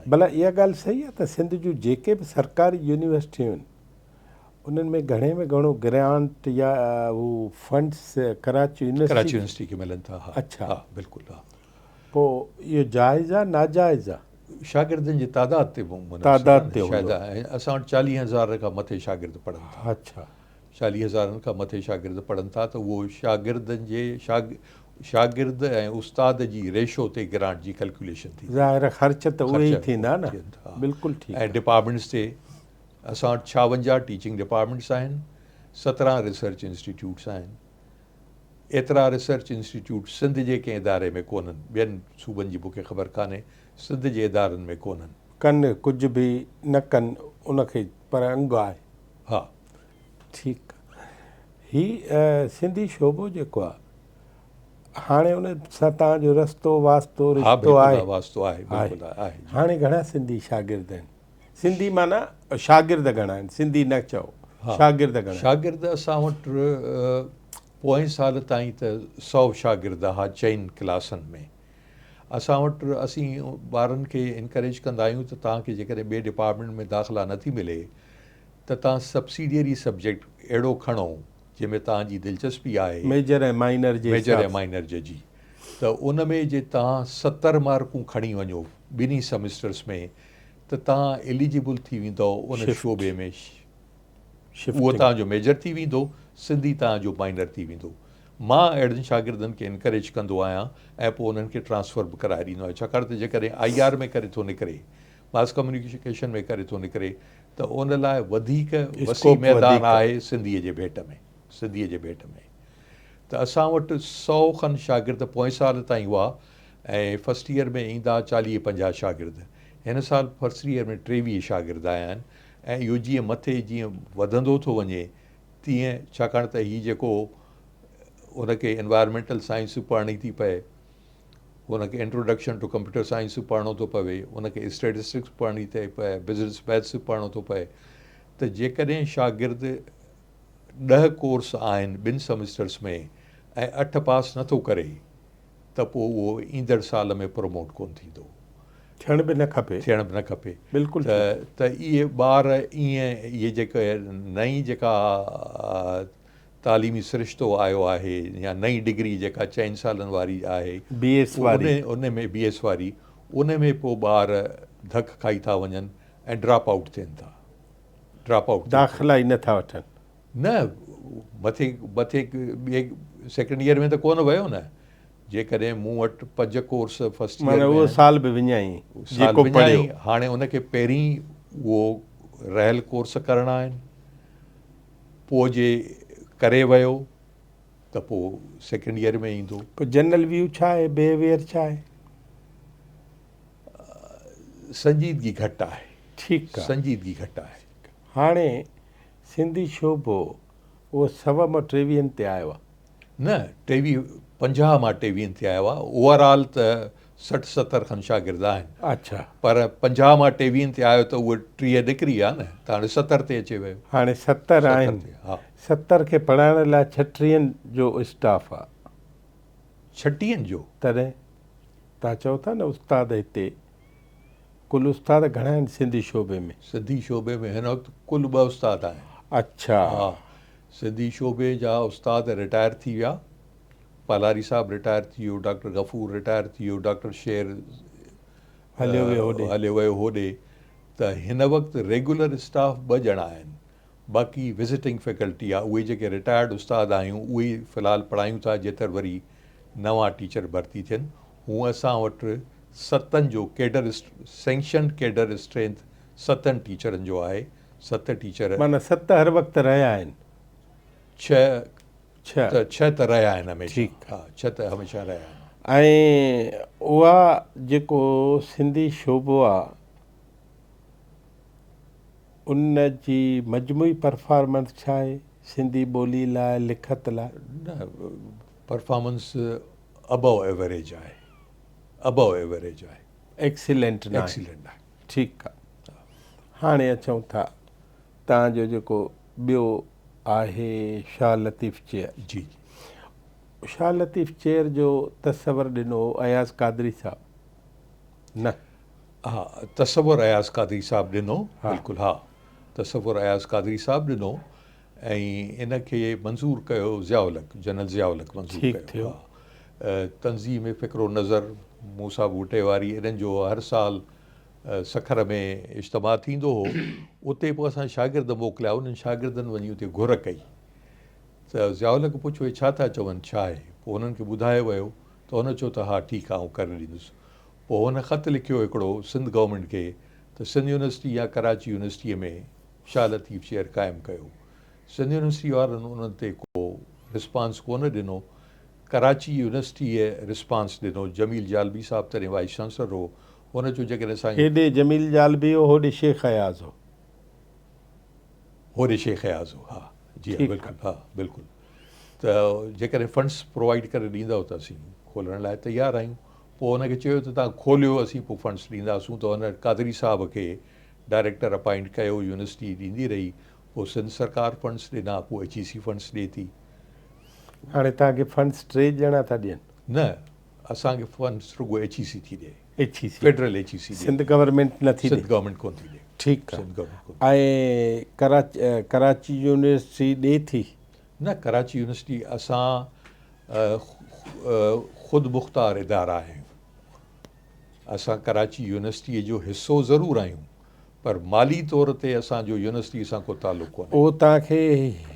ڀلا اها ڳالهه صحيح آهي ته سنڌ جون جيڪي به سرڪاري يونيورسٽيون آهن انهن ۾ گهڻي ۾ گهڻو گرانٽ يا هو funds Karachi university Karachi university کي ملن ٿا. ها اڇا. ها بلڪل ها. پوء اهو جائز آهي ناجائز آهي؟ شاگردن جي تعداد تي منحصر تعداد آهي تي نه هوندو. شايد اسان وٽ 40 هزار کان مٿي شاگرد پڙهن ٿا. اڇا. 40 هزارن کان مٿي شاگرد پڙهن ٿا ته اهو شاگردن جي شاگرد ۽ استاد جي ريشو تي گرانٽ جي ڪلڪيوليشن ٿيندي. ظاهر آهي خرچ ته اهي ئي خرچ ٿيندا نه. ٿين ٿا. بلڪل ٺيڪ ۽ آهي. ڊپارٽمينٽس تي اسان وٽ 56 ٽيچنگ ڊپارٽمينٽس آهن، 17 ريسرچ انسٽيٽيوٽس آهن. ايترا ريسرچ انسٽيٽيوٽ سنڌ جي ڪنهن اداري ۾ ڪونهن، ٻين صوبن جي مون کي خبر ڪانهي، سنڌ جي ادارن ۾ ڪونهن. ڪن ڪجهه به نه ڪن ان کي پر انگ آهي. ها. ٺيڪ آ. هي سنڌي شعبو جيڪو آ هاڻي ان سان توهان جو رستو واسطو ها رشتو بلڪل آهي؟ آ واسطو آهي بلڪل آهي جي. هاڻي گهڻا سنڌي شاگرد آهن؟ سنڌي معنيٰ شاگرد گهڻا آهن سنڌي نه چئو ها شاگرد گهڻا آهن؟ شاگرد اسان وٽ پوئين سال تائين ته 100 شاگرد ها چئن ڪلاسن ۾. اسان وٽ اسين ٻارن کي انڪريج ڪندا آهيون ته توهان کي جيڪڏهن ٻئي ڊپارٽمينٽ ۾ داخلا نٿي ملي ته توهان سبسيڊيري سبجيڪٽ اهڙو کڻو جنهن ۾ توهان جي دلچسپي آهي. ميجر ۽ مائنر جي ميجر حساب ۽ سان. مائنر جي جي ته ان ۾ جي توهان 70 مارڪون کڻي وڃو ٻنهي سيمسٽرس ۾ ته توهان اليجبل ٿي ويندؤ ان شفٽ. شعبي ۾ اهو شفٽنگ. توهان جو ميجر ٿي ويندو سنڌي توهان جو مائنر ٿي ويندو. مان اهڙن شاگردن کي انڪريج ڪندو آهيان ۽ پوء انهن کي ٽرانسفر به ڪرائي ڏيندو آهيان ڇاڪاڻ ته جيڪڏهن I R ۾ ڪري ٿو نڪري ماس ڪميونيڪيشن ۾ ڪري ٿو نڪري ته ان لاء وڌيڪ وسيع اسڪوپ ميدان وڌيڪ. آهي سنڌيء جي ڀيٽ ۾ سنڌيء جي ڀيٽ ۾ ته اسان وٽ 100 کن شاگرد پوئين سال تائين هئا ۽ فرسٽ ايئر ۾ ايندا 40 50 شاگرد هن سال فرسٽ ايئر ۾ 23 شاگرد آيا آهن ۽ اهو جيئن مٿي جيئن وڌندو ٿو وڃي تيئن ڇاڪاڻ ته هي جيڪو ان کي انوائرمينٽل سائنس به پڙهڻي ٿي پئي ان کي انٽروڊڪشن ٽو ڪمپيوٽر سائنس به پڙهڻو ٿو پوي، ان کي اسٽيٽسٽڪس به پڙهڻي ٿي پئي، بزنس ميٿس به پڙهڻو ٿو پئي ته جيڪڏهن شاگرد 10 ڪورس آهن ٻن سيمسٽرس ۾ ۽ 8 پاس نٿو ڪري ته پوء اهو ايندڙ سال ۾ پروموٽ ڪونه ٿيندو. ٿيڻ به نه کپي. ٿيڻ به نه کپي. بلڪل ته ته اهي ٻار ائين اهي جيڪي نئين جيڪا تعليمي سرشتو آيو آهي يا نئين ڊگري جيڪا چئن سالن واري آهي بي ايس واري. ان ۾ بي ايس واري ان ۾ پوء ٻار ڌڪ کائي ٿا وڃن ۽ ڊراپ آئوٽ ٿين ٿا ڊراپ آئوٽ ٿين ٿا. داخلا ئي نه ٿا وٺن. نه مٿي مٿي ٻئي سيڪنڊ ايئر ۾ ته ڪونه ويو نه جيڪڏهن مون وٽ 5 ڪورس فرسٽ ايئر معنيٰ ۾ اهو آهن. سال به وڃائين سال جيڪو وڃائين پڙهيو. هاڻي ان کي پهرين اهو رهيل ڪورس ڪرڻا آهن. پوء جي ڪري ويو ته پوء سيڪنڊ ايئر ۾ ايندو. پوء جنرل ويو ڇا آهي؟ بيهيويئر ڇا آهي؟ سنجيدگي گهٽ آهي. ٺيڪ آ. سنجيدگي گهٽ آهي. هاڻي سنڌي شعبو اهو 100 مان 23 تي آيو آ. نه 23 50 مان 23 تي آيو آ. اوور آل ته 60 70 کن شاگرد آهن. اڇا. پر 50 مان 23 تي آيو ته اهي 30 نڪري ويا نه ته هاڻي 70 تي اچي ويو. هاڻي 70 آهن. 70 تي ها. 70 کي پڙهائڻ لاء ڇٽيهن جو اسٽاف آ. ڇٽيهن جو؟ تڏهن توهان چئو ٿا نه استاد هتي ڪل استاد گهڻا آهن سنڌي شعبي ۾؟ سنڌي شعبي ۾ هن وقت ڪل 2 استاد آهن. اڇا. ها سنڌي شعبي جا استاد رٽائر ٿي ويا. پالاري صاحب رٽائر ٿي ويو، ڊاڪٽر غفور رٽائر ٿي ويو، ڊاڪٽر شير هليو ويو هوڏي. هليو ويو هوڏي ته هن وقت ريگيولر اسٽاف 2 ڄڻا آهن باقي وزٽنگ فيڪلٽي آهي اهي جيڪي رٽائرڊ استاد آهيون اهي في الحال پڙهايون ٿا جيتر وري نوان ٽيچر ڀرتي ٿين. هونء اسان وٽ ستن جو ڪيڊر سينڪشنڊ ڪيڊر اسٽرينٿ ستن ٽيچرن جو آهي 7 ٽيچر. معنيٰ 7 هر وقت رهيا آهن. 6 6 ته 6 ته رهيا آهن هميشه. ٺيڪ. ها 6 ته هميشه رهيا آهن. ۽ اها جيڪو سنڌي شعبو آ ان جي مجموعي پرفارمنس ڇا آهي سنڌي ٻولي لاء لکت لاء؟ نه پرفارمنس ابو ايوريج آهي ابو ايوريج آهي. ايڪسيلنٽ ناهي. ايڪسيلنٽ ناهي. ٺيڪ آ هاڻي اچون ٿا تان جو جيڪو ٻيو آهي شاهه لطيف چيئر. جي. شاهه لطيف چيئر جو تصور ڏنو هو اياز قادري صاحب نه. ها تصور اياز قادري صاحب ڏنو بلڪل ها تصور اياز قادري صاحب ڏنو ۽ ان کي منظور ڪيو ضياء الحق جنرل ضياء الحق منظور ڪيو ها تنظيم فڪر و نظر موسيٰ ٻوٽي واري انهن جو هر سال سکر ۾ اجتماع ٿيندو هو اتي پوء اسان شاگرد موڪليا انهن شاگردن وڃي اتي گهر ڪئي ته ضياء الحق پڇيو هي ڇا ٿا چون ڇا آهي پوء انهن کي ٻڌايو ويو ته هن چيو ته ها ٺيڪ آهي آئون ڪري ڏيندس پوء هن خط لکيو هڪڙو سنڌ گورنمينٽ کي ته سنڌ يونيورسٽي يا ڪراچي يونيورسٽيء ۾ شاهه لطيف چيئر قائم ڪيو. سنڌ يونيورسٽي وارن انهن تي ڪو رسپانس ڪونه ڏنو. ڪراچي يونيورسٽيء رسپانس ڏنو. جميل جالبي صاحب تڏهن وائيس چانسلر هو. هن چيو جيڪڏهن اسان کي. هيڏي جميل جالبي هو، هوڏي شيخ اياز هو. هوڏي شيخ اياز هو، ها جي ها بلڪل ها بلڪل ته جيڪڏهن فنڊس پرووائيڊ ڪري ڏيندؤ ته اسين کولڻ لاء تيار آهيون. پوء هن کي چيو ته توهان کوليو اسين پوء فنڊس ڏينداسون ته هن قادري صاحب کي ڊائريڪٽر اپائنٽ ڪيو يونيورسٽي ڏيندي رهي پوء سنڌ سرڪار فنڊس ڏنا پوء ايڇ اي سي فنڊس ڏي ٿي. هاڻي توهان کي فنڊس ٽي ڄڻا ٿا ڏين؟ نه اسان کي فنڊس رڳو ايڇ اي سي ٿي ڏي. H E C. Federal H E C ڏي. سنڌ گورنمينٽ نه ٿي ڏي. سنڌ گورنمينٽ ڪونه ٿي ڏي. ٺيڪ آ. سنڌ گورنمينٽ ڪونه ٿي ڏي. ۽ ڪراچي يونيورسٽي ڏي ٿي؟ نه ڪراچي يونيورسٽي اسان خود مختار ادارا آهيون. اسان ڪراچي يونيورسٽيء جو حصو ضرور آهيون پر مالي طور تي اسان جو يونيورسٽيء سان ڪو تعلق ڪونهي. اهو توهان کي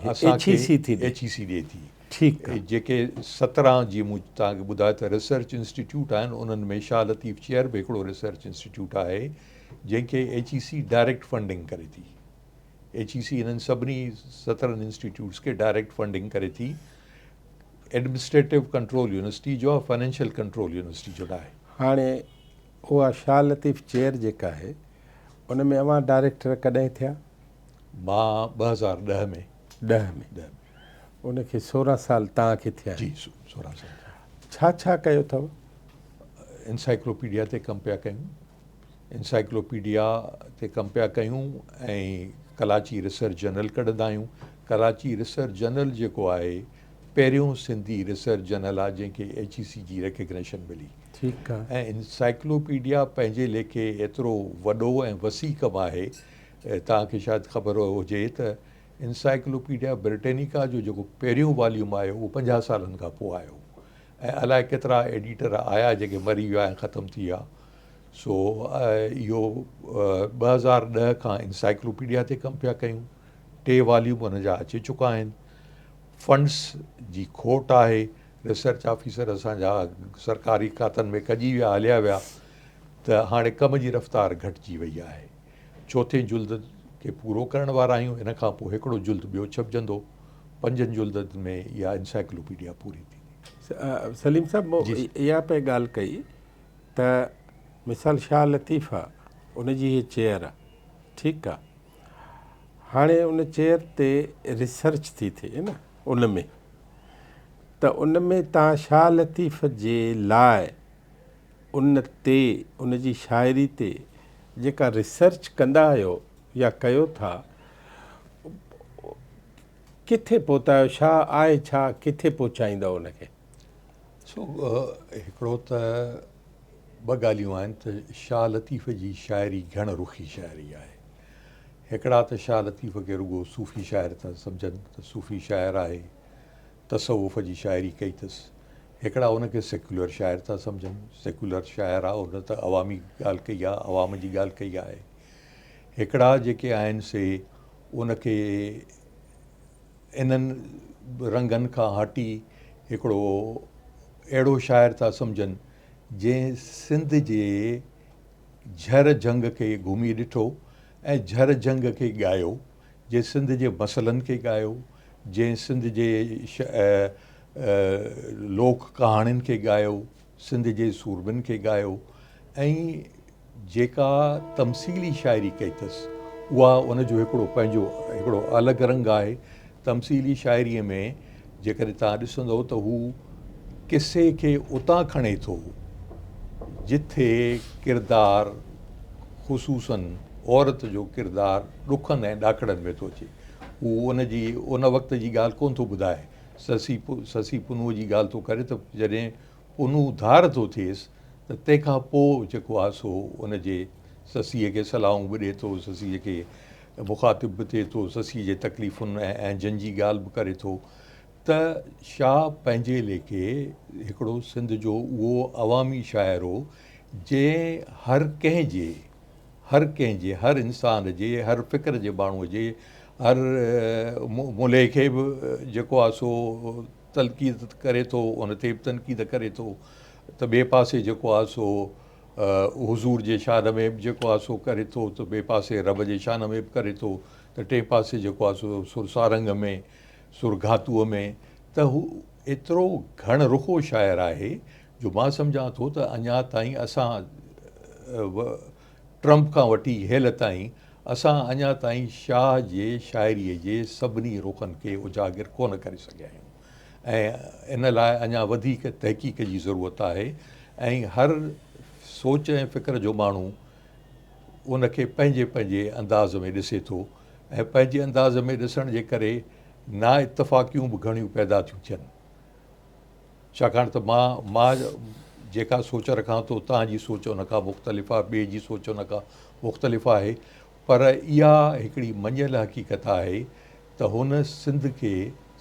ايڇ اي سي ٿي ڏي. ايڇ اي سي ڏي ٿي. ٺيڪ آ. جيڪي 17 جيئن مون توهان کي ٻڌايو ته ريسرچ انسٽيٽيوٽ آهن انهن ۾ شاهه لطيف چيئر به هڪڙو ريسرچ انسٽيٽيوٽ آهي جنهن کي H E C direct funding ڪري ٿي. ايڇ اي سي انهن سڀني 17 انسٽيٽيوٽس کي ڊائريڪٽ فنڊنگ ڪري ٿي. ايڊمنسٽريٽو ڪنٽرول يونيورسٽي جو آهي فنانشل ڪنٽرول يونيورسٽي جو ناهي. هاڻي اها شاهه لطيف چيئر جيڪا آهي ان ۾ اوهان ڊائريڪٽر ڪڏهن ٿيا؟ مان 2010 ۾. 10 ۾. 10 ۾. ان کي 16 سال توهان کي ٿيا آهن. جي 16 سال ٿيا. ڇا ڇا ڪيو اٿو؟ انسائيڪلوپيڊيا تي ڪم پيا ڪيون. انسائيڪلوپيڊيا تي ڪم پيا ڪيون ۽ ڪلاچي ريسرچ جرنل ڪڍندا آهيون. ڪراچي ريسرچ جرنل جيڪو آهي پهريون سنڌي ريسرچ جرنل آهي جنهن کي ايڇ اي سي جي ريڪگنيشن ملي. ٺيڪ آ. ۽ انسائيڪلوپيڊيا پنهنجي ليکي ايترو وڏو ۽ وسيع ڪم آهي توهان کي شايد خبر هجي ته انسائيڪلوپيڊيا برٽينيڪا جو جيڪو پهريون واليوم آيو اهو 50 سالن کان پوء آيو ۽ الائي ڪيترا ايڊيٽر آيا جيڪي مري ويا ۽ ختم ٿي ويا سو اهو 2010 کان انسائيڪلوپيڊيا تي ڪم پيا ڪيون ٽي واليوم ان جا اچي چڪا آهن فنڊس جي کوٽ آهي ريسرچ آفيسر اسان جا سرڪاري کاتن ۾ کڄي ويا هليا ويا ته هاڻي ڪم جي رفتار گهٽجي وئي آهي چوٿين جلد کي پورو ڪرڻ وارا آهيون ان کان پوء هڪڙو جلد ٻيو ڇپجندو پنجن جلدن ۾ اها انسائيڪلوپيڊيا پوري ٿيندي. سليم صاحب مون اها پئي ڳالهه ڪئي ته مثال شاهه لطيف آ ان جي هي چيئر آ ٺيڪ آ هاڻي ان چيئر تي ريسرچ ٿي ٿئي نه ان ۾ ته ان ۾ تان شاهه لطيف جي لاء ان تي ان جي شاعري تي جيڪا ريسرچ ڪندا آهيو يا ڪيو ٿا ڪٿي پهتا آهيو شاهه آهي ڇا ڪٿي پهچائيندؤ ان کي؟ سو هڪڙو ته ٻه ڳالهيون آهن ته شاهه لطيف جي شاعري گهڻ رخي شاعري آهي. هڪڙا ته شاهه لطيف کي رڳو صوفي شاعر ٿا سمجهن ته صوفي شاعر آهي، تصوف جي شاعري ڪئي اٿس. هڪڙا ان کي سيڪيولر شاعر ٿا سمجهن، سيڪيولر شاعر آهي ان ته عوامي ڳالهه ڪئي آهي، عوام جي ڳالهه ڪئي آهي. هڪڙا جيڪي آهن سي ان کي انهن رنگن کان هٽي هڪڙو اهڙو شاعر ٿا سمجهن جنهن سنڌ جي جهر جهنگ کي گهمي ڏٺو ۽ جهر جهنگ کي ڳايو، جنهن سنڌ جي مسئلن کي ڳايو، جنهن سنڌ جي لوڪ ڪهاڻين کي ڳايو، سنڌ جي سورمن کي ڳايو ۽ جيڪا تمثيلي شاعري ڪئي اٿس، اها ان جو هڪڙو پنهنجو هڪڙو الڳ رنگ آهي. تمثيلي شاعريء ۾ جيڪڏهن توهان ڏسندؤ ته هو قصي کي اتان کڻي ٿو، جٿي ڪردار خصوصاً عورت جو ڪردار ڏکن ۽ ڏاکڙن ۾ ٿو اچي. هو ان جي ان وقت جي ڳالهه ڪونه ٿو ٻڌائي. سسي سسي پنهونء جي ڳالهه ٿو ڪري ته جڏهن پنهون ڌار ٿو ٿئيس ته تنهن کان پوء جيڪو آهي سو ان جي سسيء کي صلاحون به ڏئي ٿو، سسيء کي مخاطب به ٿئي ٿو، سسيء جي تڪليفن ۽ اهنجن جي ڳالهه به ڪري ٿو ته شاهه پنهنجي ليکي هڪڙو سنڌ جو اهو عوامي شاعر هو جنهن هر ڪنهن جي هر ڪنهن جي هر انسان جي هر فڪر جي ماڻهوء جي هر ملهي کي به جيڪو آهي سو تنقيد ڪري ٿو ان تي به تنقيد ڪري ٿو ته ٻئي پاسي جيڪو آهي سو حضور جي شان ۾ به جيڪو آهي سو ڪري ٿو ته ٻئي پاسي رب جي شان ۾ به ڪري ٿو ته ٽئين پاسي جيڪو آهي سو سر سارنگ ۾ سر گهاتوء ۾ ته هو ايترو گهڻ رخو شاعر آهي جو مان سمجهان ٿو ته اڃا تائين اسان ٽرمپ کان وٺي هيل تائين اسان اڃا تائين شاهه جي شاعريء جي سڀني رخن کي اجاگر ڪونه ڪري سگهيا آهيون ۽ ان لاء اڃا وڌيڪ تحقيق جي ضرورت آهي ۽ هر سوچ ۽ فڪر جو ماڻهو ان کي پنهنجي پنهنجي انداز ۾ ڏسي ٿو ۽ پنهنجي انداز ۾ ڏسڻ جي ڪري نااتفاقيون به گهڻيون پيدا ٿيون ٿين. ڇاڪاڻ ته مان مان جيڪا سوچ رکان ٿو توهان جي سوچ ان کان مختلف آهي ٻئي جي سوچ ان کان مختلف آهي پر اها هڪڙي مڃيل حقيقت آهي ته هن سنڌ کي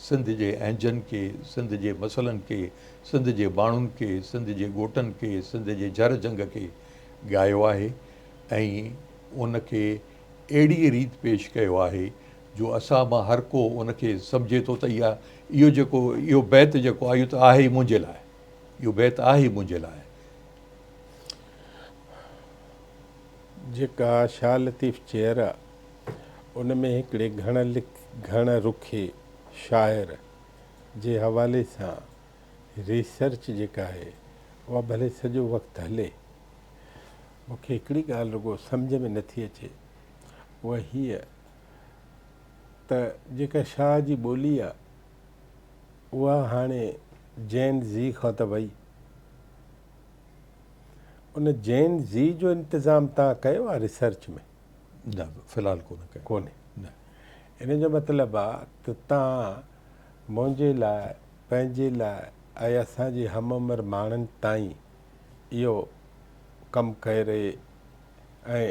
سنڌ جي اهنجن کي سنڌ جي مسئلن کي سنڌ جي ماڻهن کي سنڌ جي ڳوٺن کي سنڌ جي جهر جهنگ کي ڳايو آهي ۽ ان کي اهڙي ريت پيش ڪيو آهي جو اسان مان هر ڪو ان کي سمجهي ٿو ته اها اهو جيڪو اهو بيت جيڪو آهي اهو ته آهي ئي منهنجي لاء اهو بيت آهي ئي منهنجي لاء. جيڪا شاهه لطيف چيئر آ ان ۾ هڪڙي گهڻ گهڻ رخي شاعر جي حوالي سان ريسرچ جيڪا آهي اها ڀلي سڄو وقت هلي. مون کي هڪڙي ڳالهه رڳو سمجهه ۾ نٿي اچي اها هيء ته جيڪا شاهه جي ٻولي آ اها هاڻي جين زي کان ته وئي. ان جين زي جو انتظام توهان ڪيو آ ريسرچ ۾؟ نه في الحال ڪونه ڪيو. ڪونهي. نه. ان جو مطلب آ ته توهان منهنجي لاء، پنهنجي لاء ۽ اسان جي هم عمر ماڻهن تائين اهو ڪم ڪري ۽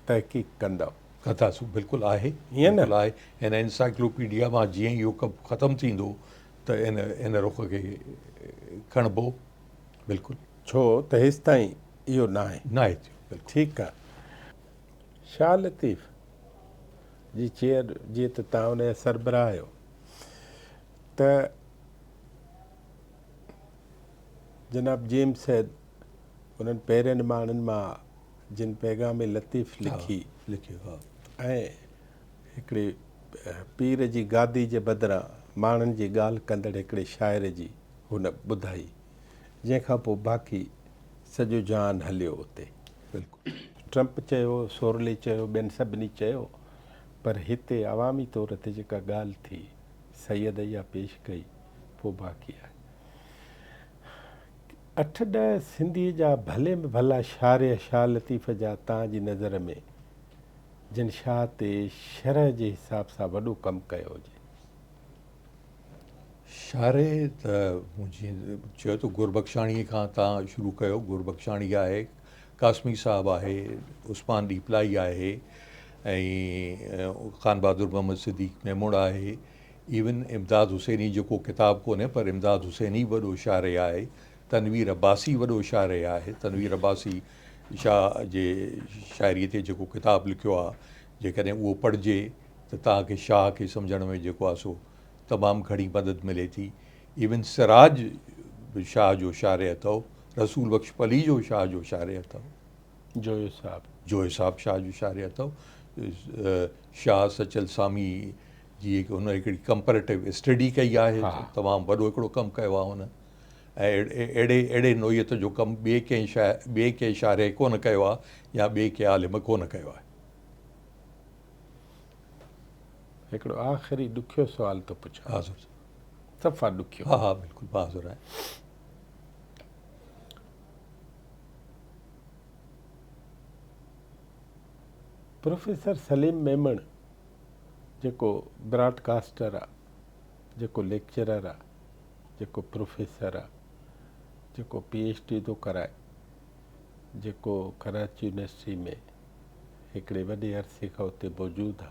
تحقيق ڪندؤ. ڪنداسون بلڪل آهي ائين نه بلڪل آهي هن انسائيڪلوپيڊيا مان جيئن اهو ڪم ختم ٿيندو ته ان ان رخ کي کڻبو بلڪل. ڇو ته هيستائين اهو ناهي. ناهي ٿيو بلڪل. ٺيڪ آ شاهه لطيف جي چيئر جيئن ته توهان ان جا سربراهه آهيو ته جناب جي ايم سيد انهن پهرين ماڻهن مان جن پيغام لطيف لکي ۽ هڪڙي پير جي گادي جي بدران ماڻهن جي ڳالهه ڪندڙ هڪڙي شاعر جي هن ٻڌائي جنهن کان پوء باقي سڄو جهان هليو اتي. ٽرمپ چيو، سورلي چيو، ٻين سڀني چيو پر هتي عوامي طور تي جيڪا ڳالهه ٿي سيد اها پيش ڪئي پوء باقي آهي. اٺ ڏهه سنڌيء جا ڀلي ۾ ڀلا شارح شاهه لطيف جا تان جي نظر ۾ جن شاهه تي شرح جي حساب سان وڏو ڪم ڪيو هجي. شارح ته مون جيئن چيو ته گربخشاڻيء کان تان شروع ڪيو، گربخشاڻي آهي، قاسمي صاحب آهي، عثمان ڏيپلائي آهي ۽ خانبهادر محمد صديق ميمڻ آهي، ايون امداد حسيني جيڪو ڪتاب ڪونهي پر امداد حسيني به وڏو شارح آهي، تنوير عباسي وڏو شارح آهي، تنوير عباسي شاهه جي شاعري تي جيڪو ڪتاب لکيو آهي جيڪڏهن اهو پڙهجي ته توهان کي شاهه کي سمجهڻ ۾ جيڪو آهي سو تمام گهڻي مدد ملي ٿي. ايون سراج به شاهه جو شارح اٿئو، رسول بخش پليجو شاهه جو شارح اٿئو. جويو صاحب. جويو صاحب شاهه جو شارح اٿئو. شاهه سچل سامي جي هڪ هن هڪڙي ڪمپريٽو اسٽڊي ڪئي آهي تمام وڏو هڪڙو ڪم ڪيو آهي هن ۽ اهڙي اهڙي نوعيت جو ڪم ٻئي ڪنهن شا ٻئي ڪنهن شارح ڪونه ڪيو آهي يا ٻئي ڪنهن عالم ڪونه ڪيو آهي. هڪڙو آخري ڏکيو سوال ٿو پڇان. ها سر. صفا ڏکيو. ها ها بلڪل مان حاضر آهيان. پروفيسر سليم ميمڻ جيڪو براڊ ڪاسٽر آ، جيڪو ليڪچرر آ، جيڪو پروفيسر آ، جيڪو پي ايڇ ڊي ٿو ڪرائي، جيڪو ڪراچي يونيورسٽي ۾ هڪڙي وڏي عرصي کان اتي موجود آ.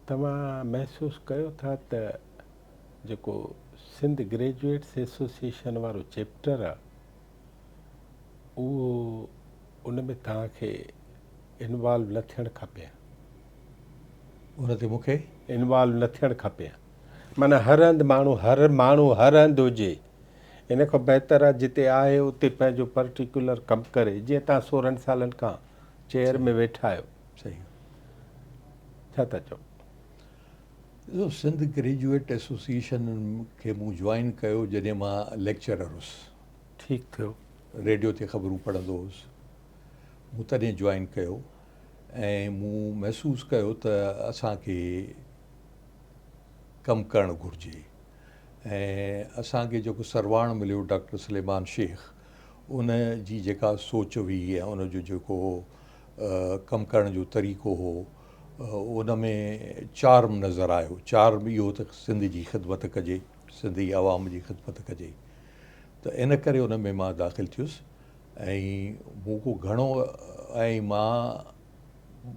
توهان محسوس ڪيو ٿا ته جيڪو سنڌ گريجوئيٽس ايسوسيئيشن وارو چيپٽر آ اهو ان ۾ توهان کي انوالو نه ٿيڻ کپي ها. ان تي مون کي. انوالو نه ٿيڻ کپي ها. معنيٰ هر هنڌ ماڻهو هر ماڻهو هر هنڌ هجي ان کان بهتر آ جتي آهي اتي پنهنجو پرٽيڪيولر ڪم ڪري جيئن توهان 16 سالن کان چيئر ۾ ويٺا آهيو. صحيح. ڇا ٿا چئو؟ ڏسو سنڌ گريجوئيٽ ايسوسيئيشن کي مون جوائن ڪيو جڏهن مان ليڪچرر هوس. ٺيڪ ٿيو. ريڊيو تي خبرون پڙهندو هوس. مون تڏهن جوائن ڪيو ۽ مون محسوس ڪيو ته اسان کي ڪم ڪرڻ گهرجي ۽ اسان کي جيڪو سرواڻ مليو ڊاڪٽر سليمان شيخ ان جي جيڪا سوچ هئي ۽ ان جو جيڪو ڪم ڪرڻ جو طريقو هو ان ۾ چارم نظر آيو. چارم اهو ته سنڌ جي خدمت ڪجي، سنڌي عوام جي خدمت ڪجي ته ان ڪري ان ۾ مان داخل ٿيس ۽ مون ڪو گهڻو ۽ مان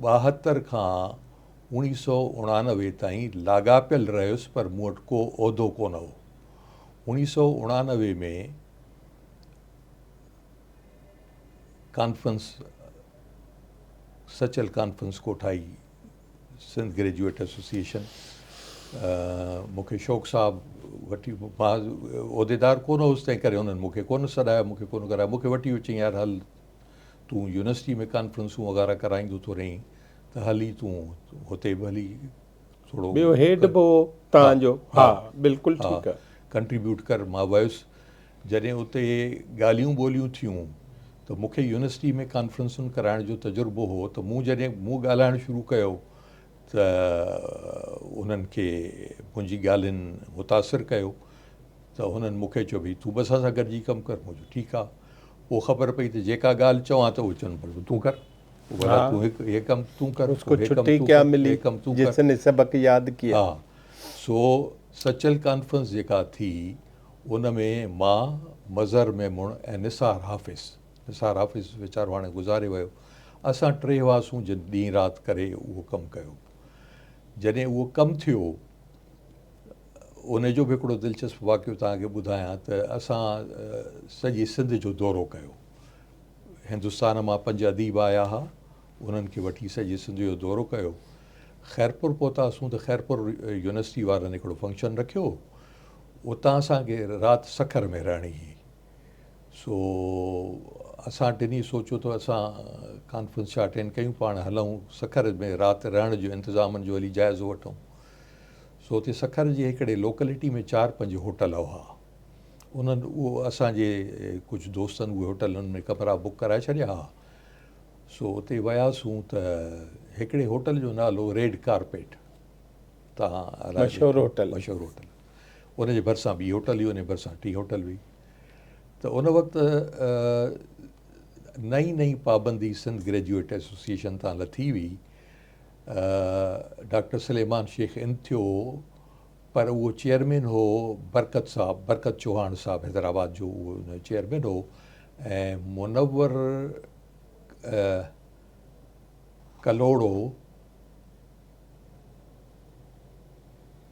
72 کان 1989 تائين لاڳاپيل رهيس پر مون وٽ ڪو عهدو ڪونه هو. 1989 ۾ ڪانفرنس سچل ڪانفرنس ڪوٺائي سنڌ گريجوئيٽ ايسوسيئيشن مون کي شوق صاحب وٺي مان عهديدار ڪونه هوس تنهن ڪري هنن مون کي ڪونه سڏايو مون کي ڪونه ڪرايو مون کي وٺي ويو چيائين يار هل تون يونيورسٽي ۾ ڪانفرنسون وغيره ڪرائيندو ٿو رهين ته هلي تون هتي به هلي ٿورو ٻيو هيڊ به هو تان جو ها بلڪل ٺيڪ آ ڪنٽريبيوٽ ڪر مان ويس جڏهن اتي ڳالهيون ٻولهيون ٿيون ته مون کي يونيورسٽي ۾ ڪانفرنسن ڪرائڻ جو تجربو هو ته مون جڏهن مون ڳالهائڻ شروع ڪيو ته انهن کي منهنجي ڳالهين متاثر ڪيو ته هنن مون کي چيو ڀئي تون به اسان سان گڏجي ڪم ڪر مون چيو ٺيڪ آ پوء خبر پئي ته جيڪا ڳالهه چوان ته اهو چون پر تون ڪر ڀلا تون هڪ هي ڪم تون ڪر اس ڪو ڇٽي ڪيا ملي جس ني سبق ياد ڪيا. ها سو سچل ڪانفرنس جيڪا ٿي ان ۾ مان، مظهر ميمڻ ۽ نثار حافظ، نثار حافظ ويچارو هاڻي گذاري ويو، اسان ٽي هئاسون جن ڏينهن رات ڪري اهو ڪم ڪيو. جڏهن اهو ڪم ٿيو، ان جو به هڪڙو دلچسپ واقعو توهان کي ٻڌايان ته اسان سڄي سنڌ جو دورو ڪيو. هندستان مان پنج اديب آيا ها، انهن کي وٺي سڄي سنڌ جو دورو ڪيو. خيرپور پهتاسون ته خيرپور يونيورسٽي وارن هڪڙو فنڪشن رکيو. اتان اسان کي رات سکر ۾ رهڻي هئي. سو اسان ٽنهي سوچيو ته اسان ڪانفرنس ڇا اٽينڊ ڪيون پاڻ هلون سکر ۾ رات رهڻ جو انتظامن جو هلي جائزو وٺون. سو اتي سکر جي هڪڙي لوڪلٽي ۾ چار پنج هوٽل هئا. انهن اهو اسان جي ڪجهه دوستن اهي هوٽلن ۾ ڪمرا بڪ ڪرائي ڇڏيا هئا. سو اتي وياسون ته هڪڙي هوٽل جو نالو ريڊ ڪارپيٽ تان مشهور هوٽل مشهور هوٽل ان جي ڀرسان ٻي هوٽل هئي ان جي ڀرسان ٽي هوٽل هئي ته ان وقت نئين نئين پابندي سنڌ گريجوئيٽ ايسوسيئيشن تان لٿي هئي ڊاڪٽر سليمان شيخ ان ٿيو هو پر اهو چيئرمين هو برڪت صاحب برڪت چوهاڻ صاحب حيدرآباد جو اهو چيئرمين هو ۽ منور ڪلهوڙو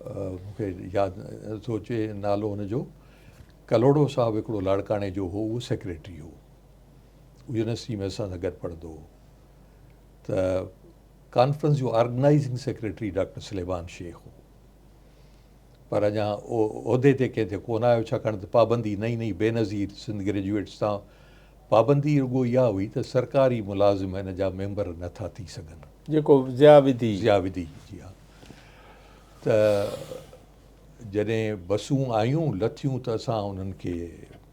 مون کي ياد نٿو اچي نالو هن جو ڪلهوڙو صاحب هڪڙو لاڙڪاڻي جو هو اهو سيڪريٽري هو يونيورسٽي ۾ اسان سان گڏ پڙهندو هو ته ڪانفرنس جو organizing secretary doctor Suleman Shaikh هو پر اڃا عهدي تي ڪنهن تي ڪونه آيو ڇاڪاڻ ته پابندي نئين نئين بينظير سنڌ گريجوئيٽس تان پابندي رڳو اها هئي ته سرڪاري ملازم ان جا ميمبر نه ٿا ٿي سگهن. جيڪو ضياء وڌي. ضياء وڌي جي ها ته جڏهن بسون آيون لٿيون ته اسان انهن کي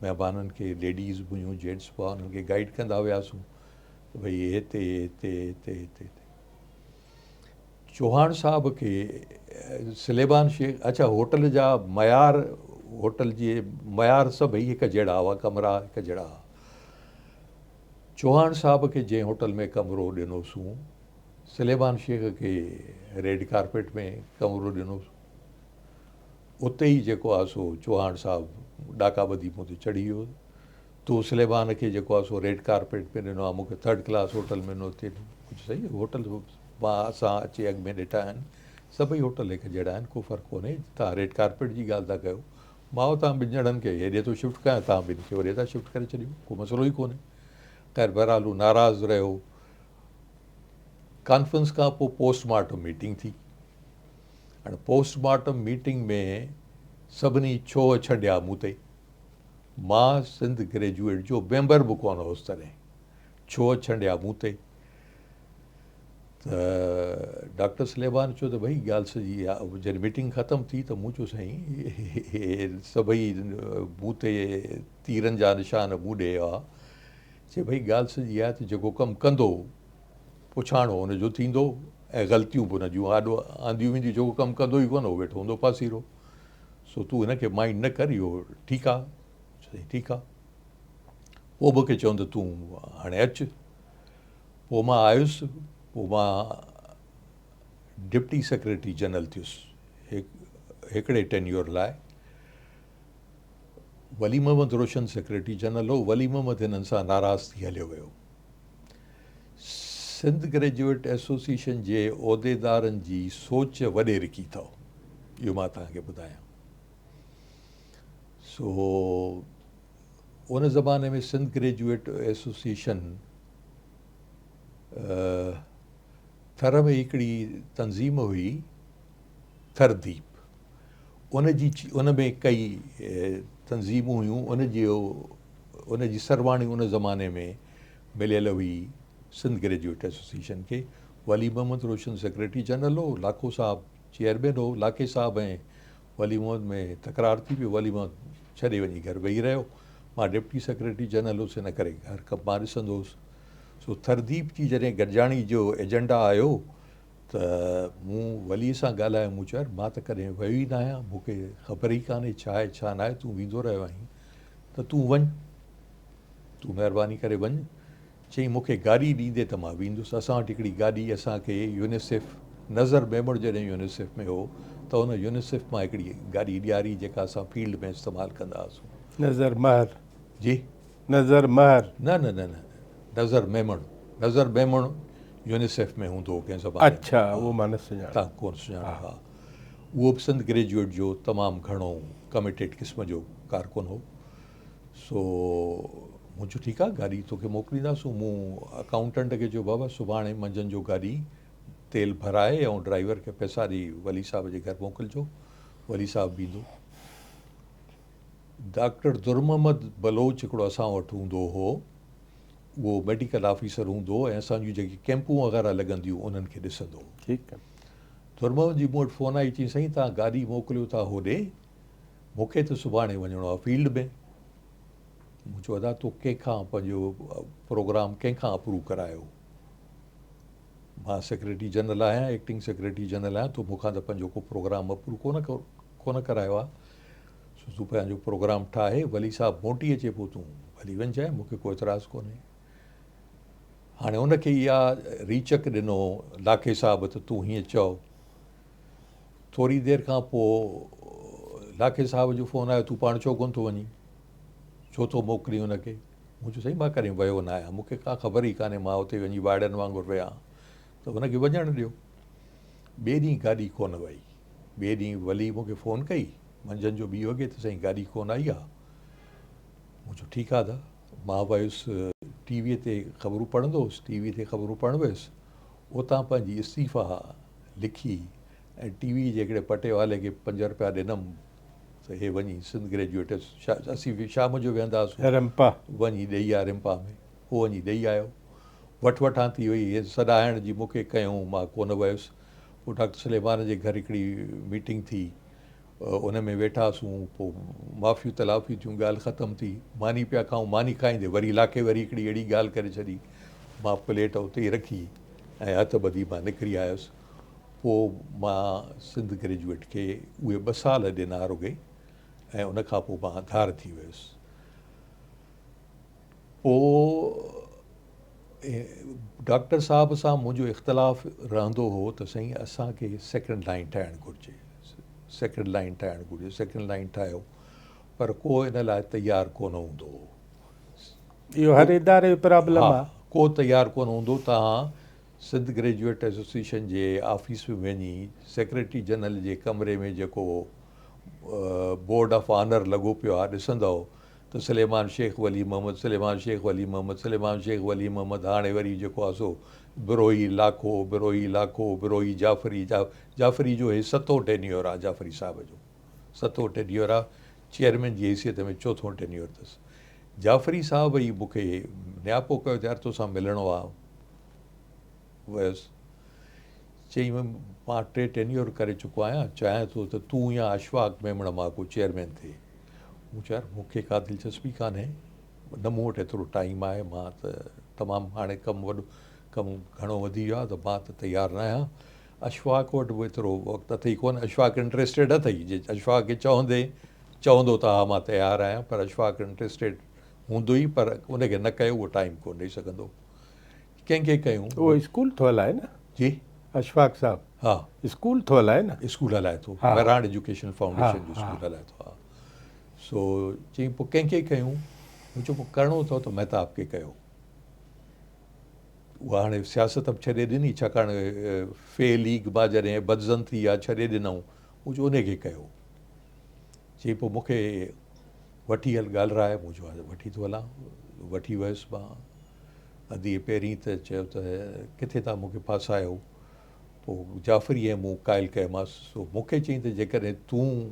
مهمانن کي ليڊيز به هيون جينٽس به هئا انهن کي گائيڊ ڪندا وياسون ته ڀئي هتي هتي هتي هتي هتي چوهاڻ صاحب کي سليمان شيخ اڇا هوٽل جا معيار هوٽل جي معيار سڀئي هڪ جهڙا هئا ڪمرا هڪ جهڙا هئا چوهاڻ صاحب کي جنهن هوٽل ۾ ڪمرو ڏنوسون سليمان شيخ کي ريڊ ڪارپيٽ ۾ ڪمرو ڏنوسون اتي ئي جيڪو آهي سو چوهاڻ صاحب ڏاڪا ٻڌي مون تي چڙهي ويو. تو سليمان کي جيڪو آهي سو ريڊ ڪارپيٽ ۾ ڏنو آهي مون کي ٿرڊ ڪلاس هوٽل ۾ ڏنو ٿي ڪجهه صحيح هوٽل مان اسان اچي اڳ ۾ ڏٺا آهن سڀئي هوٽل هڪ جهڙا آهن ڪو فرق ڪونهي توهان ريڊ ڪارپيٽ جي ڳالهه ٿا ڪيو مان اتان ٻن ڄڻن کي هيڏي ٿو شفٽ ڪيان توهان ٻن کي هوڏي ٿا شفٽ ڪري ڇڏيو ڪو مسئلو ئي ڪونهي خير بهرحال هو ناراض رهيو ڪانفرنس کان پوء پوسٽ مارٽم ميٽنگ ٿي هاڻي پوسٽ مارٽم ميٽنگ ۾ سڀني ڇوهه ڇنڊيا مون تي مان سنڌ گريجوئيٽ جو ميمبر به ڪونه هوس تڏهن ڇوهه ڇنڊيا مون تي ته ڊاڪٽر سليمان چيو ته ڀئي ڳالهه سڄي جڏهن ميٽنگ ختم ٿي ته مون چيو سائين هي سڀئي مون تي تيرن جا نشان مون ڏي هئا چي ڀئي ڳالهه سڄي آهي ته جيڪو ڪم ڪندو پڇاڻو ان جو ٿيندو ۽ غلطيون به ان جون آڏو آنديون وينديون جيڪو ڪم ڪندو ئي ڪونه اهو ويٺو هوندو پاسيرو سو تون هن کي مائنڊ نه ڪر اهو ٺيڪ آ سائين ٺيڪ آ پوء مون کي چون ته تون هاڻي اچ پوء مان آيس پوء مان ڊپٽي سيڪريٽري جنرل ٿيس هڪڙي ٽينيور لاء ولي محمد روشن سيڪريٽري جنرل هو ولي محمد هنن سان ناراض ٿي هليو ويو سنڌ گريجوئيٽ ايسوسيئيشن جي عهديدارن جي سوچ وڏي رڪي اٿو اهو مان توهان کي ٻڌايان سو ان زماني ۾ سنڌ گريجوئيٽ ايسوسيئيشن ٿر ۾ هڪڙي تنظيم هئي ٿرديپ ان جي ان ۾ ڪئي تنظيمون هيون ان جي ان جي سرواڻي ان زماني ۾ مليل هئي سنڌ گريجوئيٽ ايسوسيئيشن کي. ولي محمد روشن سيڪريٽري جنرل هو، لاکو صاحب چيئرمين هو. لاکي صاحب ۽ ولي محمد ۾ تڪرار ٿي پيو. ولي محمد ڇڏي وڃي گهر ويهي رهيو. مان ڊپٽي سيڪريٽري جنرل هوس ان ڪري هر ڪم مان ڏسندو هوس. سو ٿرديپ جي جڏهن گڏجاڻي جو ايجنڊا آيو ته مون ولي سان ڳالهايو مون چيو يار مان ته ڪڏهن ويو ئي ناهيان مون کي خبر ئي ڪانهي ڇا آهي ڇا ناهي تون ويندو رهيو آهين ته تون وڃ. تون مهرباني ڪري وڃ. چيائين مون کي گاڏي ڏيندي ته مان ويندس. اسان وٽ هڪڙي گاڏي اسان کي يونيسيف نظر ميمڻ جڏهن يونيسيف ۾ هو ته ان يونيسيف مان هڪڙي گاڏي ڏياري جيڪا اسان فيلڊ ۾ استعمال ڪندا هئاسون. نظر مهر. جي؟ نظر مهر. نه نه نه نه نظر ميمڻ نظر ميمڻ يونيسيف ۾ هوندو هو ڪنهن زماني ۾. اڇا اهو مان نه سڃاڻان. تان ڪونه سڃاڻو ها. اهو به سنڌ گريجوئيٽ جو تمام گهڻو ڪميٽيڊ قسم جو ڪارڪن هو. سو مون چيو ٺيڪ آ گاڏي توکي موڪلينداسون. مون اڪائونٽنٽ کي چيو بابا سڀاڻي منجهند جو گاڏي تيل ڀرائي ۽ ڊرائيور کي پئسا ڏئي ولي صاحب جي گهر موڪلجو. ولي صاحب به ايندو. ڊاڪٽر درمحمد بلوچ هڪڙو اسان وٽ هوندو هو. اهو ميڊيڪل آفيسر هوندو هو ۽ اسان جون جيڪي ڪئمپون وغيره لڳنديون انهن کي ڏسندو هو. ٺيڪ آ. درمحمد جي مون وٽ فون آئي چيائين سائين توهان گاڏي موڪليو ٿا هوڏي مون کي ته سڀاڻي وڃڻو آهي فيلڊ ۾. مون چيو ادا تو ڪنهن کان پنهنجو پروگرام ڪنهن کان اپروو ڪرايو؟ مان سيڪريٽري جنرل آهيان، ايڪٽنگ سيڪريٽري جنرل آهيان، تو مون کان ته پنهنجو ڪو پروگرام اپروو ڪونه ڪرايو آهي. سو تون پنهنجو پروگرام ٺاهي ولي صاحب موٽي اچي پوء تون ڀلي وڃجانء، مون کي ڪو اعتراض ڪونهي. هاڻي ان کي اها ريچڪ ڏنو لاکي صاحب ته تون هيئن چئو. ٿوري دير کان پوء لاکي صاحب جو فون آيو تون پاڻ ڇو ڪونه ٿو وڃين؟ ڇو ٿو موڪلين ان کي؟ مون چيو سائين مان ڪڏهن ويو نه آهيان، مون کي ڪا خبر ئي ڪانهي، مان اتي وڃي وائڙن وانگر ويهان ته ان کي وڃڻ ڏيو. ٻئي ڏينهن گاڏي ڪونه وئي. ٻئي ڏينهن ولي مون کي فون ڪئي منجهند جو ٻي وڳي ته سائين گاڏي ڪونه آئي آ. مون چيو ٺيڪ آ ادا. مان ويس ٽي وي تي خبرون پڙهندو هوس، ٽي وي تي خبرون پڙهڻ ويس، اتان پنهنجي استعيفا لکي ۽ ٽي وي جي هڪڙي پٽيوالي کي پنج رپيا ڏنم ته هي وڃي سنڌ گريجوئيٽ اسين شام جو ويهندا هئاسون رمپا وڃي ڏئي آ رمپا ۾ هو وڃي ڏئي آيو وٺ وٺان ٿي وئي هي سڏائڻ جي مون کي ڪيائون مان ڪونه ويس پوء ڊاڪٽر سليمان جي گهر هڪڙي ميٽنگ ٿي ان ۾ ويٺاسون پوء معافيون تلافيون ٿيون ڳالهه ختم ٿي ماني پيا کائون ماني کائيندي وري لاکي وري هڪڙي اهڙي ڳالهه ڪري ڇڏي مان پليٽ اتي ئي رکي ۽ هٿ ٻڌي مان نڪري آيس پوء مان سنڌ گريجوئيٽ کي اهي ٻه سال ڏنا رڳي ۽ ان کان پوء مان ڌار ٿي ويس پوء ڊاڪٽر صاحب سان منهنجو اختلاف رهندو هو ته سائين اسان کي سيڪنڊ لائين ٺاهڻ گهرجي سيڪنڊ لائين ٺاهڻ گهرجي سيڪنڊ لائين ٺاهيو پر ڪو ان لاء تيار ڪونه هوندو هو. اهو هر اداري جو پرابلم ها آ. ڪو تيار ڪونه هوندو توهان سنڌ گريجوئيٽ ايسوسيئيشن جي آفيس ۾ وڃي سيڪريٽري جنرل جي ڪمري ۾ جيڪو بورڊ آف آنر لڳو پيو آ ڏسندؤ ته سليمان شيخ ولي محمد سليمان شيخ ولي محمد سليمان شيخ ولي محمد هاڻي وري جيڪو آ سو بروهي لاکو بروهي لاکو بروهي جعفري جعفري جو هي ستون ٽينيور آ جعفري صاحب جو ستون ٽينيور آ چيئرمين جي حيثيت ۾ چوٿون ٽينيور اٿس جعفري صاحب ئي مون کي نياپو ڪيو ته يار توسان ملڻو آ ويس چيائين مان ٽي ٽينيور ڪري چڪو آهيان چاهيان ٿو ته تون يا اشفاق ميمڻ مان ڪو چيئرمين ٿئي مون چيو يار مون کي ڪا دلچسپي ڪانهي نه مون وٽ ايترو ٽائيم آهي مان ته تمام هاڻي ڪم وڏو ڪم گهڻو وڌي ويو آهي ته مان ته تيار نه آهيان اشفاق وٽ به ايترو وقت اٿئي ڪونه اشفاق انٽريسٽيڊ اٿئي جي اشفاق کي چوندين چوندو ته ها مان تيار آهيان پر اشفاق انٽريسٽيڊ هوندو ئي پر ان کي نه ڪيو اهو ٽائيم ڪونه ڏئي سگهندو ڪنهن کي ڪيون. اهو اسڪول ٿو هلائي نه. جي. اشفاق صاحب. ها. اسڪول ٿو هلائي نه. اسڪول هلائي ٿو. مهراڻ ايجوڪيشنل فائونڊيشن جو اسڪول هلائي ٿو. ها. سو چيائين پوء ڪنهن کي ڪيون؟ مون چيو پوء ڪرڻو اٿو ته مهتاب کي ڪيو. اها هاڻي سياست به ڇڏي ڏني ڇاڪاڻ في ليگ مان جڏهن بدظن ٿي ويا ڇڏي ڏنائون. مون چيو انهي کي ڪيو. چيائين پوء مون کي وٺي هل ڳالهراء. مون چيو وٺي ٿو هلان. وٺي ويس مان. اديء پهرين ته چيو ته ڪٿي ٿا مون کي ڦاسايو؟ پوء جعفري ۽ مون قائل ڪيومانس، سو مون کي چيائين ته جيڪڏهن تون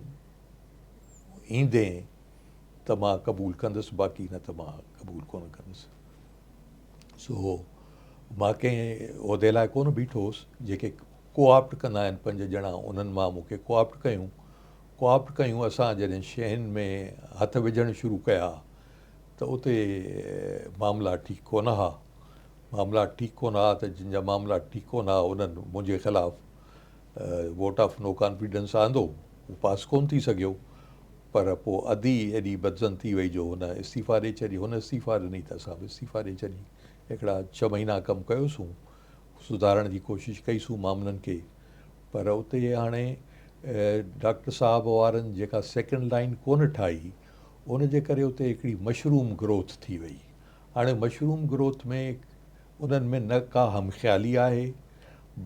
ايندين ته مان قبول ڪندس، باقي نه ته مان قبول ڪونه ڪندس. سو مان ڪنهن عهدي لاء ڪونه بيٺو هوس، جيڪي ڪوآپٽ ڪندا آهن پنج ڄڻا، انهن مان مون کي ڪوآپٽ ڪيون. ڪوآپٽ ڪيون، اسان جڏهن شين ۾ هٿ وجهڻ شروع ڪيا ته اتي معاملا ٺيڪ ڪونه ها. معاملا ٺيڪ ڪونه ها ته جن جا معاملا ٺيڪ ڪونه ها انهن منهنجي خلاف ووٽ آف نو ڪانفيڊنس آندو، اهو پاس ڪونه ٿي سگهيو. پر پوء ادي ايڏي بدظن ٿي وئي جو هن استعيفا ڏئي ڇڏي. هن استعيفا ڏني ته اسان به استعيفا ڏئي ڇڏي. هڪڙا ڇهه مهينا ڪم ڪيوسون، سڌارڻ جي ڪوشش ڪئيسون معاملن کي. پر اتي هاڻي ڊاڪٽر صاحب وارن جيڪا سيڪنڊ لائين ڪونه ٺاهي، ان جي ڪري اتي هڪڙي مشروم گروٿ ٿي وئي. هاڻي مشروم گروٿ ۾ انهن ۾ نه ڪا هم خيالي آهي،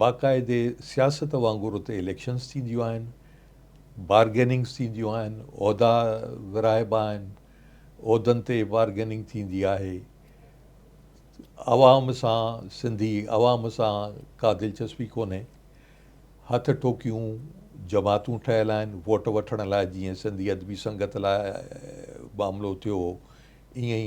باقاعدي سياست وانگر اتي اليڪشنز ٿينديون آهن، بارگيننگز ٿينديون آهن، عهدا ورهائبا آهن، عهدن تي بارگيننگ ٿيندي آهي، عوام سان سنڌي عوام سان ڪا دلچسپي ڪونهي. هٿ ٺوڪيون جماعتون ٺهيل آهن، ووٽ وٺڻ لاء جيئن سنڌي ادبي سنگت لاء معاملو ٿيو هو، ائين ئي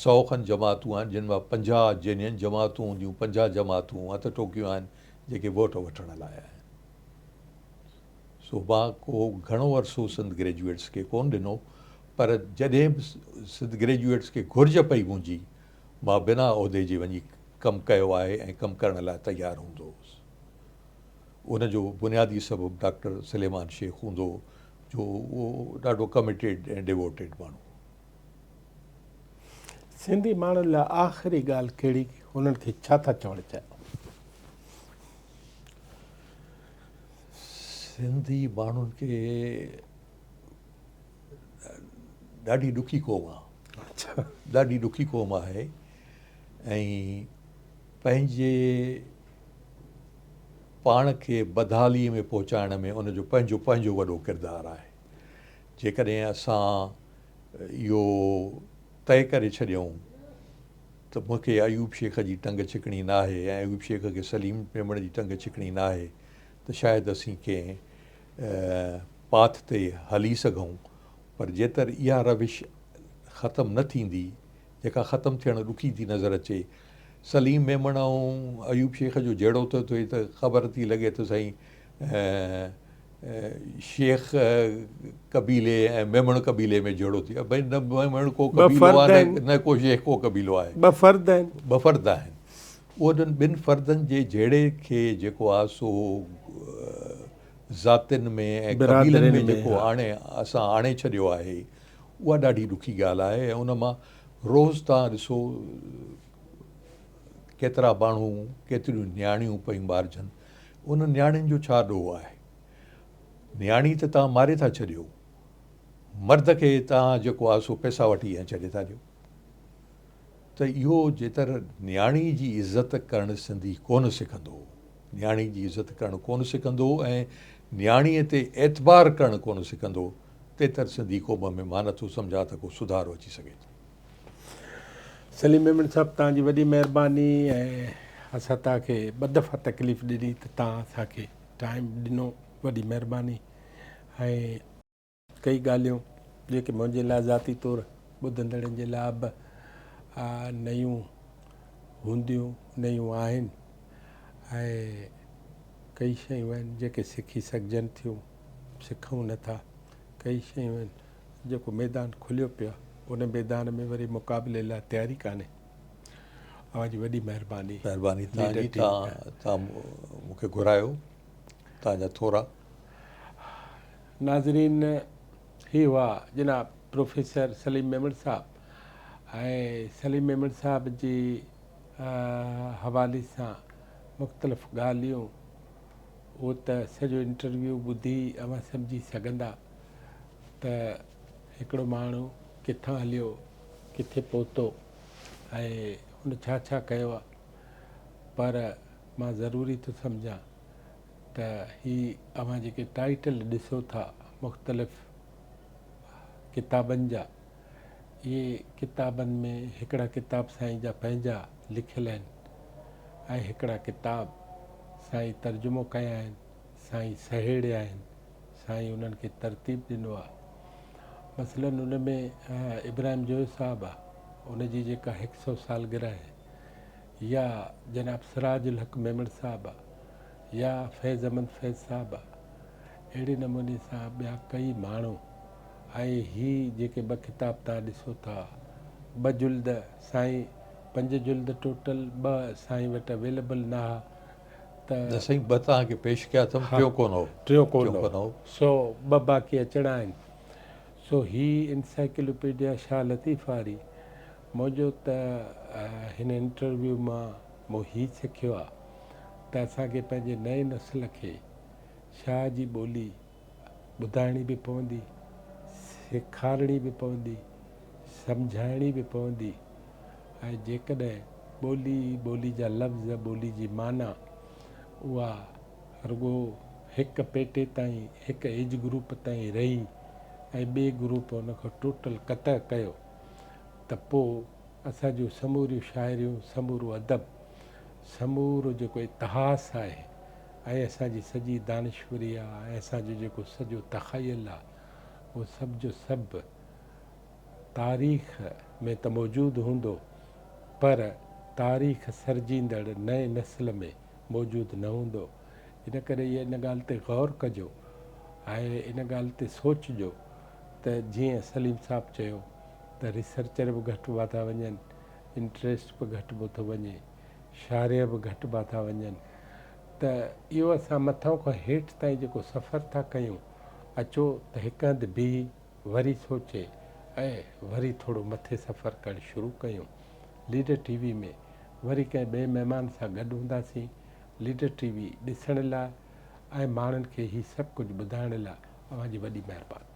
سئو کن جماعتون آهن، جن مان 50 جينين جماعتون هونديون، 50 جماعتون هٿ ٺوڪيون آهن، جيڪي ووٽ وٺڻ لاء آهن. سو مان ڪو گهڻو عرصو سنڌ گريجوئيٽس کي ڪونه ڏنو، پر جڏهن به سنڌ گريجوئيٽس کي گهرج پئي منهنجي، مان بنا عهدي جي وڃي ڪم ڪيو آهي ۽ ڪم ڪرڻ لاء تيار هوندو هوس. ان جو بنيادي سبب ڊاڪٽر سليمان شيخ هوندو هو جو اهو ڏاڍو ڪميٽيڊ ۽ ڊيووٽيڊ ماڻهو هو. سنڌي ماڻهن لاء آخري ڳالهه ڪهڙي انهن کي ڇا ٿا چوڻ چاهيو؟ سنڌي ماڻهن کي ڏاڍي ڏکي قوم آ. ڏاڍي ڏکي قوم آهي ۽ پنهنجي پاڻ کي بدحالي ۾ پهچائڻ ۾ ان جو پنهنجو پنهنجو وڏو ڪردار آهي. جيڪڏهن اسان اهو طئي ڪري ڇڏيون ته مون کي ايوب شيخ جي ٽنگ ڇڪڻي ناهي ۽ ايوب شيخ کي سليم ميمڻ جي ٽنگ ڇڪڻي ناهي ته شايد اسين ڪنهن پاٿ تي هلي سگهون پر جيتر اها روش ختم نه ٿيندي جيڪا ختم ٿيڻ ڏکي ٿي نظر اچي. سليم ميمڻ ۽ ايوب شيخ جو جهيڙو ٿو ٿئي ته خبر ٿي لڳي ته سائين شيخ قبيلي ۽ ميمڻ قبيلي ۾ جهيڙو ٿي ويو. ڀئي نه ميمڻ ڪو قبيلو آهي نه ڪو شيخ ڪو قبيلو آهي. ٻه فرد آهن. ٻه فرد آهن. انهن ٻن فردن جي جهيڙي کي جيڪو آهي سو ذاتين ۾ ۽ قبيلن ۾ جيڪو آڻي اسان آڻي ڇڏيو آهي اها ڏاڍي ڏکي ڳالهه آهي ۽ ان مان روز توهان ڏسو ڪيترا ماڻهو ڪيتريون نياڻيون پيون مارجن انهن نياڻين جو ڇا ڏوهه آهي نياڻي ته توهان ماري ٿا ڇڏيو مرد کي توهان جيڪو آهي سو پئسا وٺي ۽ ڇڏي ٿا ڏيو. ته اهو جيتر نياڻي جي عزت ڪرڻ سنڌي ڪونه سکندو، نياڻي جي عزت ڪرڻ ڪونه سکندو ۽ نياڻيء تي اعتبار ڪرڻ ڪونه سکندو، تيتر سنڌي قوم ۾ مان نٿو سمجهان ته ڪو سڌارو اچي سگهي ٿو. سليم ميمڻ صاحب توهان جي وڏي مهرباني ۽ اسان توهان کي ٻه دفعا تڪليف ڏني ته توهان اسان کي ٽائيم ڏنو وڏي مهرباني ۽ ڪئي ڳالهيون جيڪي منهنجي لاء ذاتي طور ٻڌندڙن جي لاء به نيون هونديون نيون آهن ۽ ڪئي شيون آهن جيڪي سکي سگهجن ٿيون سکون نٿا ڪئي شيون آهن جيڪو ميدان کليو پيو آهي ان ميدان ۾ وري مقابلي لاء تياري ڪانهي اوهان جي وڏي مهرباني. مهرباني توهان جي توهان مون کي گهرايو توهان جا ٿورا. ناظرين هي هئا جناب پروفيسر سليم ميمڻ صاحب ۽ سليم ميمڻ صاحب جي حوالي سان مختلف ڳالهيون اهو ته سڄو انٽرويو ٻڌي اوهان سمجهي سگهندا ته هڪڙو ماڻهو ڪٿان هليو ڪٿي پهتو ۽ هن ڇا ڇا ڪيو آهي پر مان ضروري ٿو سمجهان ته هي اوهان جيڪي ٽائيٽل ڏسو ٿا مختلف ڪتابن جا اهي ڪتابن ۾ هڪڙا ڪتاب سائين جا پنهنجا لکيل آهن ۽ هڪڙا ڪتاب سائين ترجمو ڪيا آهن سائين سهيڙيا آهن سائين انهن کي ترتيب ڏنو آهي مثلاً ان ۾ ابراهيم جويو صاحب آهي ان جي جيڪا هڪ سئو سالگرهه آهي يا جناب سراج الحق ميمڻ صاحب آ يا فيض احمد فيض صاحب آ اهڙي نموني سان ٻيا ڪئي ماڻهو ۽ هي جيڪي ٻه ڪتاب توهان ڏسو ٿا ٻه جلد سائين پنج جلد ٽوٽل ٻه سائين وٽ اويليبل نه ها ته نه سائين ٻه توهان کي پيش ڪيا اٿم ٽيون ڪونه هو. ٽيون ڪونه هو سو ٻه باقي اچڻا آهن سو هي انسائيڪلوپيڊيا شاهه لطيف واري منهنجو ته هن انٽرويو مان مون هي سکيو آ ته اسان کي پنهنجي نئين نسل کي شاهه جي ٻولي ٻڌائڻي به پوندي، سيکارڻي به پوندي، سمجهائڻي به پوندي ۽ جيڪڏهن ٻولي، ٻولي جا لفظ، ٻولي جي معنيٰ اها رڳو هڪ پيٽي تائين، هڪ ايج گروپ تائين رهي ۽ ٻئي گروپ ان کان ٽوٽل قطع ڪيو ته پوء اسان جون سموريون شاعريون، سمورو ادب، سمورو جيڪو اتهاس آهي ۽ اسان جي سڄي دانشوري آ ۽ اسان جو جيڪو سڄو تخيل آ، اهو سڀ جو سڀ تاريخ ۾ ته موجود هوندو پر تاريخ سرجيندڙ نئين نسل ۾ موجود نه هوندو. ان ڪري ان ڳالهه تي غور ڪجو ۽ ان ڳالهه تي سوچجو ته جيئن سليم صاحب چيو ته ريسرچر به گهٽبا ٿا وڃن، انٽريسٽ به گهٽبو ٿو وڃي، شارح به گهٽبا ٿا وڃن ته اهو اسان مٿان کان هيٺ تائين جيڪو سفر ٿا ڪيون اچو ته هڪ هنڌ بيهي وري سوچي ۽ وري ٿورو مٿي سفر ڪرڻ شروع ڪيون. ليڊر ٽي وي ۾ وري ڪنهن ٻئي مهمان سان گڏ هونداسين. ليڊر ٽي وي ڏسڻ لاء ۽ ماڻهن کي هي سڀ ڪجهه ٻڌائڻ لاء اوهان جي وڏي مهرباني.